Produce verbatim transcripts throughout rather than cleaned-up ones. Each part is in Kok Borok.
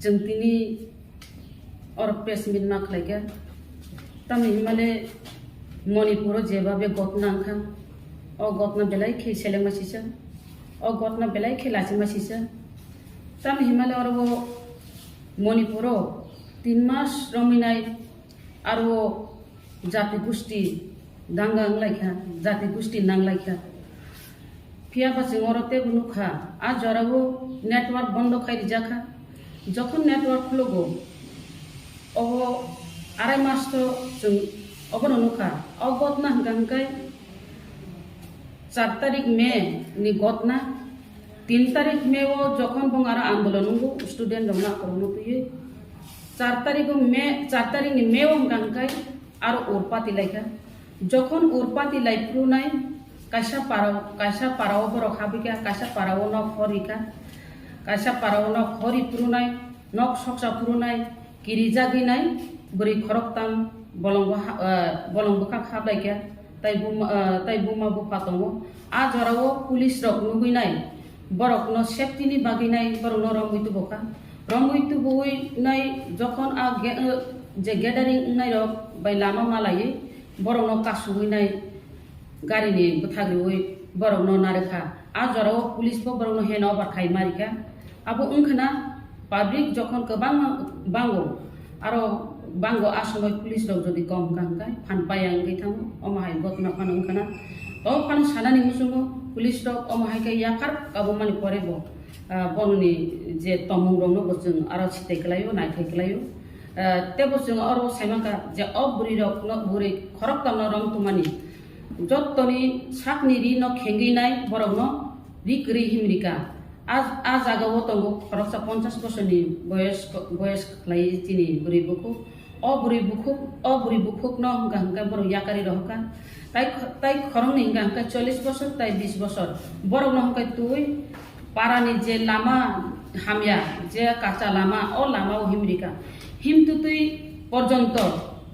Chwng tini oro press meet ma khlaikha. Tamni hwnmale Manipuro jebabe gotna wngkha, o gotna belai khe selengma sisa, o gotna belai khe lachima sisa. Tamni hwnmale oro o Manipuro tin mas romwi nai aro o jati gusti danga wnglaikha, jati gusti nanglaikha. Phiya ba chwng oro teibo nukha, a jorao network bondo khai rijakha. Jokhon network khulugo, obo arai mas to chwng obono nukha. O gotna hwnkha hwnkhe char tarik May ni gotna. Tin tarik May o jokhon bong aro andolon wngo student rokno akorokno twiwi, char tarik o May, char tarik ni May o hwnkha hwnkhe aro urpati laikha. Jokhon urpati lai phuru nai, kaisa para, kaisa para o borok habwi kha, kaisa para o nok hor rikha, kaisa para o nok hor ri phuru nai, nok soksa phuru nai, kirijagwi nai, bwrwi khoroktham bolong bo ha-, eh, bolong bwkhak hablai kha, tai buma, eh, tai buma bupha tongo. A jorao police rok nugwi nai, borokno safety ni bagwi nai borokno romwi tubu kha. Romwi tubuwi nai jokhon a ge-, eh, je gathering wngnai rok bai lama malaiwi borokno kasugwi nai, gari ni bwthak riwi borokno narwkha. A jorao police bo borokno hand over khai marikha. Abo wngkhana public jokhon kwbangma bango, aro bango a somoi police rok jodi kom wngkha hwnkhe phan paya wngwi thango, omo hai gotna phano wngkhana. O phano sanani muchungo police rok omo hai khe yaphar kabumani pore bo, ah, bongni je tongmung rokno bo chwng aro sitai kwlaio, naithai kwlaio. Ah, tebo chwng oro saimankha je o bwrwi rokno, bwrwi khoroktham no rong tongmani, jottoni sakni ri no khengwi nai borokno ri kwrwi himrika. A, a jagao tongo khoroksa ponchash bosorni boyos, boyos khlai chini bwrwi bukhuk. O bwrwi bukhuk, o bwrwi bukhukno hwnkha hwnkhe borok yakarwi rohorkha. Tai kho-, tai khoroknwi hwnkha hwnkhe chollish bosor tai bish bosor. Borokno hwnkhe twi parani je lama hamya, je kacha lama, o lamao himrika. Himtutwi porjonto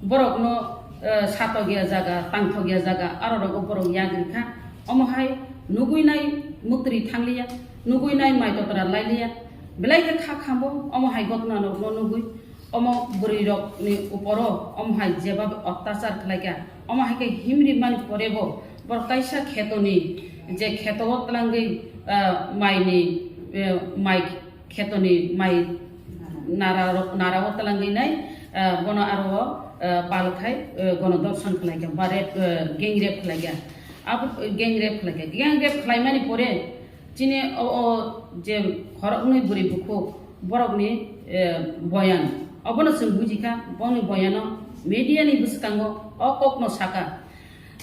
borokno, eh, satokya jaga, tangthokya jaga, aro rogo borok yagrikha. Omo hai nugwi nai muktri thangliya, nugwi nai mai totra lailiya. Belai khe kha khambo, omo hai gotna rokno nugwi, omo bwrwi rokni uporo omo hai jeba ottachar khlaikha, omo hai khe himri mani porebo borok kaisa khetoni je kheto o twlangwi, ah, maini, eh, mai khetoni mai nara rok, nara o twlangwi nai, ah, bono aro, ah, pal khai, ah, gono dorson khlaikha ba rape, ah, gang rape khlaikha. Abo gang rape khlaikha, gang rape khlaimani pore chini o, o je khoroknwi bwrwi bukhuk, borokni, eh, boyan. Obono chwng bujikha, boni boyano media ni bwskango o kokno saka.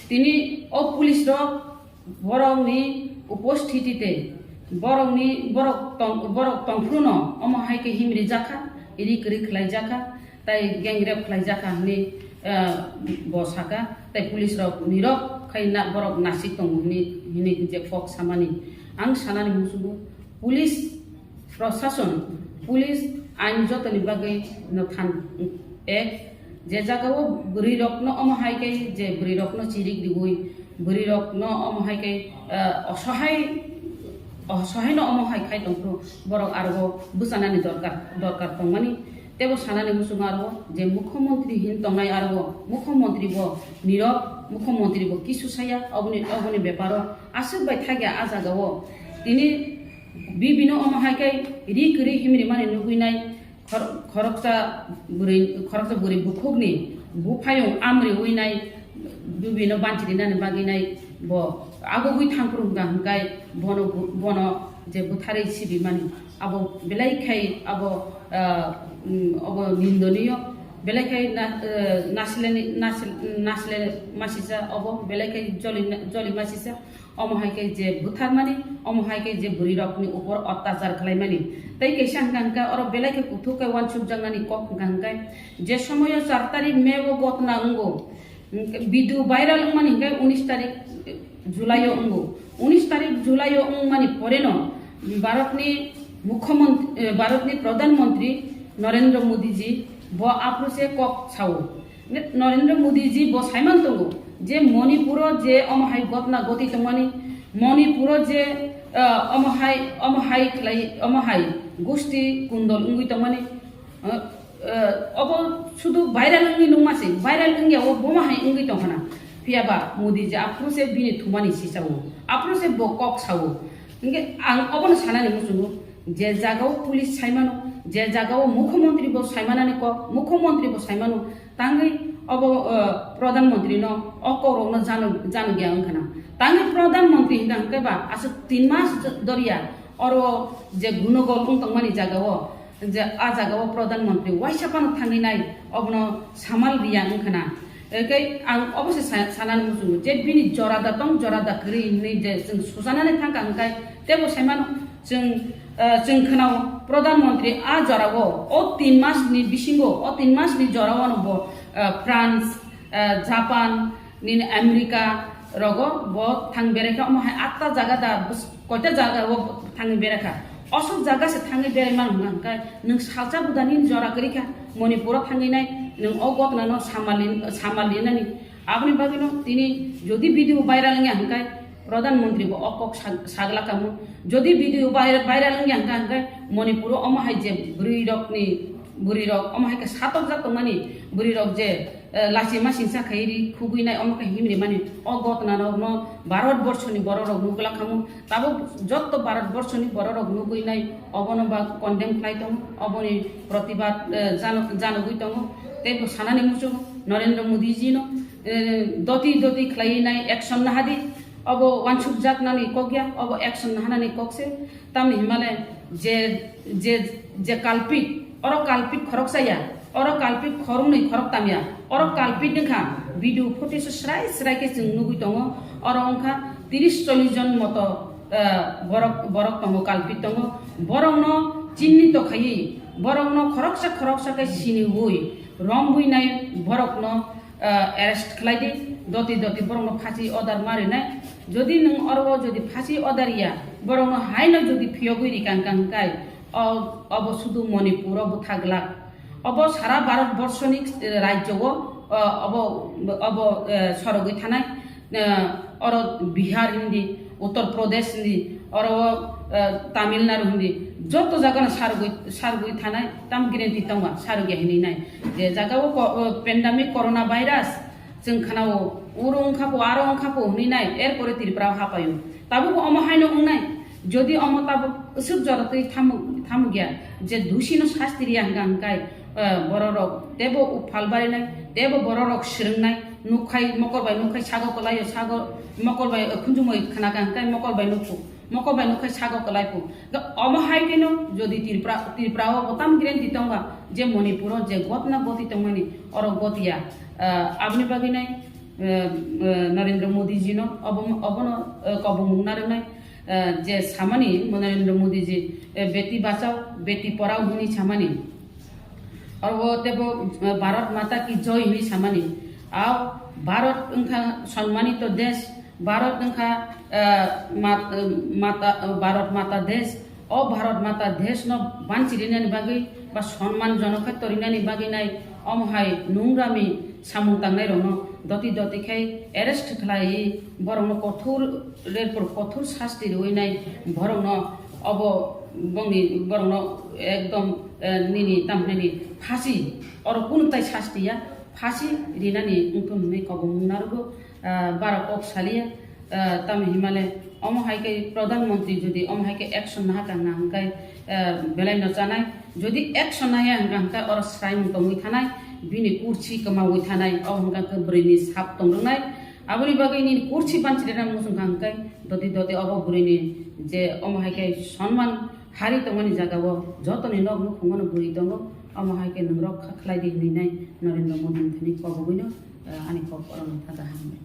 Tini o police rok borokni uposthiti te borokni, borok tong, borok tongphruno omo hai khe himri jakha, iri kwrwi khlai jakha. Tai gang rape khlaijakha hwnwi, eh, bo saka, tai police rok nirok khai na, borok nasik tongo hwnwi, hwnwi je kok samani. Ang sanani muchungo police prosason, police ain jotoni bagwi no than ek, je jagao bwrwi rokno omo hai khe je bwrwi rokno chirik riwi, bwrwi rokno omo hai khe, eh, osohai, osohai no omo hai khai tongphuru borok aro bwchanani dorkar, dorkar tongmani. Tebo sanani muchungo aro je mukhyamantri hin tongnai aro mukhyamantri bo nirok, mukhyamantri bo kisu saya oboni, oboni beparo aswk bai thakya a jagao. Tini bibino omo hai khe ri kwrwi himri mani nugwi nai, khor-, khoroksa bwrwi, khoroksa bwrwi bukhukni buphayung amri wi nai, bibino banchirinani bagwi nai bo agugwi thangphuru hwnkha hwnkhe bono bu-, bono je butharwi sibimani. Abo belai khai abo, ah, mm, abo nindoniyo, belai khai na, eh, nasileni, nasil-, nasile masisa abo belai khai joli, joli masisa, omo hai khe je butharmani, omo hai khe je bwrwi rokni upor ottachar khlaimani. Tei kaisa hwnkha hwnkhe oro belai khe kuthuk khe uansukjaknani kok hwnkha hwnkhe je somoyo char tarik May o gotna wngo, video viral wngmani hwnkhe unis tarik July o wngo. Unis tarik July o wngmani poreno Bharatni Mukhyamantri, eh, Bharatni Pradhan Mantri Narendra Modi ji bo aphuru se kok sao. Narendra Modi ji bo saiman tongo je Manipuro je omo hai gotna goti tongmani, Manipuro je, eh, omo hai, omo hai khlai, omo hai gusti kundol wngwi tongmani, Eh, eh, obo sudu viral wngwi nungma se, viral wngya o boma hai wngwi tongkhana. Phiya ba Modi je aphuru se bini thumani sisao, aphuru se bo kok sao. Hingke ang obono sanani muchungo, je jagao police saimano, je jagao mukhyamantri bo saimanani kok, mukhyamantri bo saimano, tangwi obo, eh, pradhan mantri no o kok rokno jano, jano gya wngkhana. Tangwi pradhan mantri hinka hingke ba aswk tin mas doriya oro je gunogol wng tongmani jagao, je a jagao pradhan mantri waisa phano thangwi nai, obono samal riya wngkhana. Ekai ang obo se sa-, sanani muchungo je bini jora da tong, jora da kwrwi hinwi je chwng susanani thangkha hwnkhe teibo saimano chwng, eh, chwng khwnao pradhan mantri a jorao o tin mas ni bisingo, o tin mas ni jorao no bo, eh, France, eh, Japan, nini America rogo bo thang berai kha, omo hai atta jaga da bus-, koita jaga o thangwi berai kha. Osok jaga se thangwi berai mano hwnka hwnkhe nwng salsa buda nini jora kwrwi kha, Manipur o thangwi nai nwng o gotna no samali, samali nani. Aboni bagwi no tini jodi video viral wngya hwnkhe pradhan mantri bo o kok sa-, sagla kamo. Jodi video viral, viral wngya hwnkhe, hwnkhe Manipur o omo hai je bwrwi rok ni, bwrwi rok omo hai khe satok jak tongmani bwrwi rok je eh, lachima singsa khai ri khugwi nai omo khe himri mani o gotna rok no Bharat borso ni borok rok nugla khamu, tabuk jotto Bharat borso ni borok rok nugwi nai obono ba condemn khlai tongo, oboni protibad, eh, jano-, janogwi tongo. Tei bo sanani muchungo Narendra Modi ji no, eh, doti doti khlai nai action nahadi, obo wansuk jak nani kok ya, obo action nahanani kok se. Tamni himale je, je, je culprit, oro culprit khoroksa ya, oro culprit khoroknwi khoroktam ya, oro culprit wngkha video footage o srai srai khe chwng nugwi tongo, oro wngkha tiris chollish jon moto, eh, borok, borok tongo, culprit tongo, borokno chinni to khaiwi, borokno khoroksa khoroksa khe siniwi, romwi nai borokno, ah, arrest khlai di, doti doti borokno phasi order ma rinai. Jodi nwng oro o jodi phasi order ya, borokno haino jodi phiyogwi rikang kang kai, o, obo sudu Manipur o bwtha glak. Obo sara Bharat borso ni, eh, rajyo o, o, obo, obo, eh, sorogwi thanai. Eh, oro Bihar hindi, Uttar Pradesh hindi, oro, eh, Tamil Nadu hindi, joto jaga no sargwi, sargwi thanai, tam guarantee tongo, sargwi hinwi nai. Je jaga o ko-, eh, pandemic corona virus, chwng khwnao, uro wngkha po, aro wngkha po hinwi nai, er pore Tripura o hapaio. Tabuk omo haino wngnai, jodi omo tabuk swk jora twi thamuk, thamuk ya, je dusi no sasti riya hwnkha hwnkhe, eh, bororok tebo uphal barinai, tebo bororok swrwngnai, nukhai, mokol bai nukhai sago kwlaio, sago mokol bai, eh, khunjumui khna kha hwnkhe mokol bai nukhu, mokol bai nukhai sago kwlaipu. Ga omo hai kheno jodi Tripura, Tripura o bo tam guarantee tongba je Manipur o je gotna goti tongmani oro gotiya, eh, aboni bagwi nai, eh, eh, Narendra Modi ji no obo, obono, eh, kobongmung narwknai, eh, je samani Narendra Modi ji, eh, beti bachao, beti porao hinwi samani. Oro tebo, eh, Bharat Mata ki Joy hinwi samani. Ao Bharat wngkha sonmanito desh, Bharat wngkha, eh, mat-, eh, mata, eh, Bharat Mata desh. O Bharat Mata desh no banchirinani bagwi ba sonman jonok khe torinani bagwi nai omo hai nungrami samung tangnai rokno doti doti khai arrest khlai borokno kothor, rerpor kothor sasti rwui nai borokno obo bongni borokno ekdom, eh, nini tamhinani phasi, oro kunu tai sasti ya, phasi rinani wngthun hwnwi kobongmung narwgo, ah, bara kok saliya, ah, tamni himale omo hai khe pradhan mantri jodi omo hai khe action naha kang na hwnkhe, ah, belai no chanai, jodi action naya hwnkha hwnkhe oro sraimung tongwi thanai, bini kursi kwmawi thanai, o hwnkha khe bwrwini sap tong rwnai. Aboni bagwi nini kursi banchirina muchung kha hwnkhe doti doti obo bwrwini je omo hai khe sonman hari tongmani jagao jotoni nok nukhungo no bwrwi tongo, omo hai khe nwng rok kha khlai di hinwi nai Narendra Modi ni thani kobogwi no, eh, ani kok oro no tha da hambai.